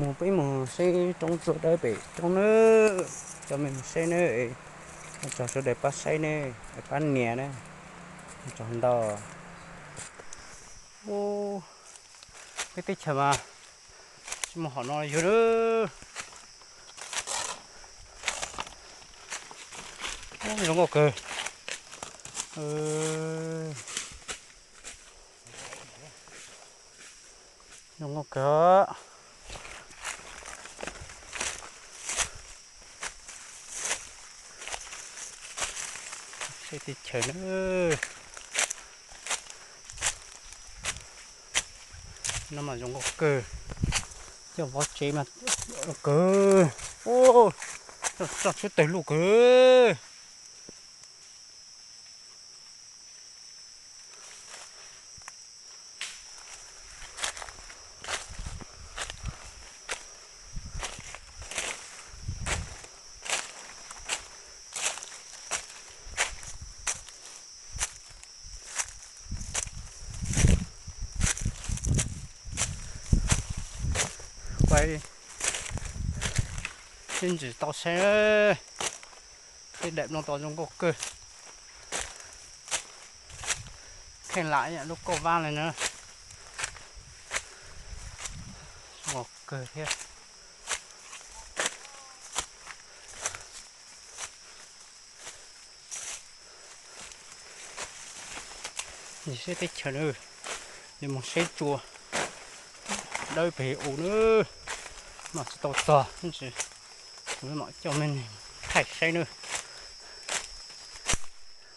Mus peb mus saib roob tsuas dawb pem roob nawb, coj mej mus saib nawb. Ua tsaug sawv daws pab saib nawb, pab nias nawb, ua tsaug ntau. Peb teb chaws mas tsis muaj hom no yug nawb. Zoo nkauj kawg. Zoo nkauj kawg. Seb teb chaws na. No mas zoo nkauj kawg. Coj vov tsev mas kawg. Coj tsuj tawg luj kawg. Quay sib ntsis tau saib, tej daim no tau zoo nkauj kawg. Kheej lam ib yam lub kauj vab li na. Zoo nkauj kawg thiab. Nim saib teb chaws na, nim mus saib tsua dawb pem u na, mam tsis tau txog, kuv mam coj mej thaij saib na.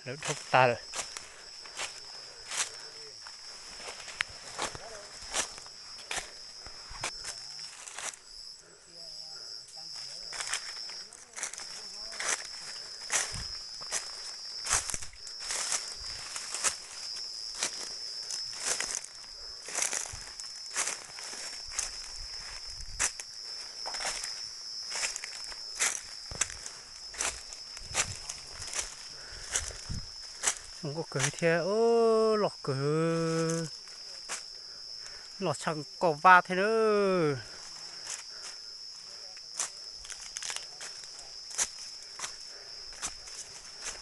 Lawv dhau tag lawm. Zoo nkauj kawg thiab, loj kawg, loj tshaj kauj vab thiab na.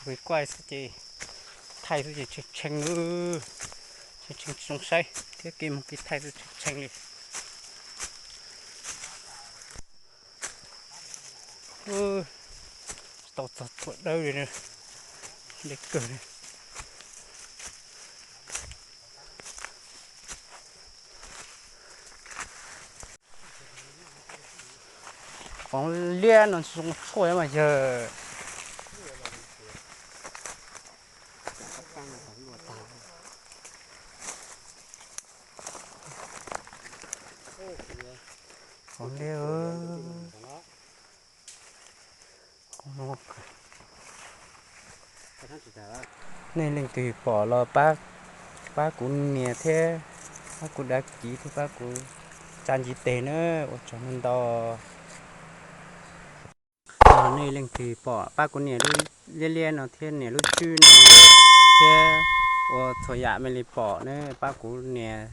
Kuv kuaj xwb ces, thaij xwb ces tshee tshee, tshee tshee tsis zoo saib thiab, kev mus kev thaij xwb tshee tshee li. Tsis tau txog tsua dawb li, deb kawg li. Qhov liab no tsis zoo tshuaj mas yawg. Qhov liab. Nej leej twg pom los pab, pab kuv nias thiab, pab kuv dav kiv thiab, pab kuv tsa ntiv tes na, ua tsaug ntau. Nej leej twg pom pab kuv nias lub liab liab no thiab nias lub tswb no thiab ua txhua yam me li pom na, pab kuv nias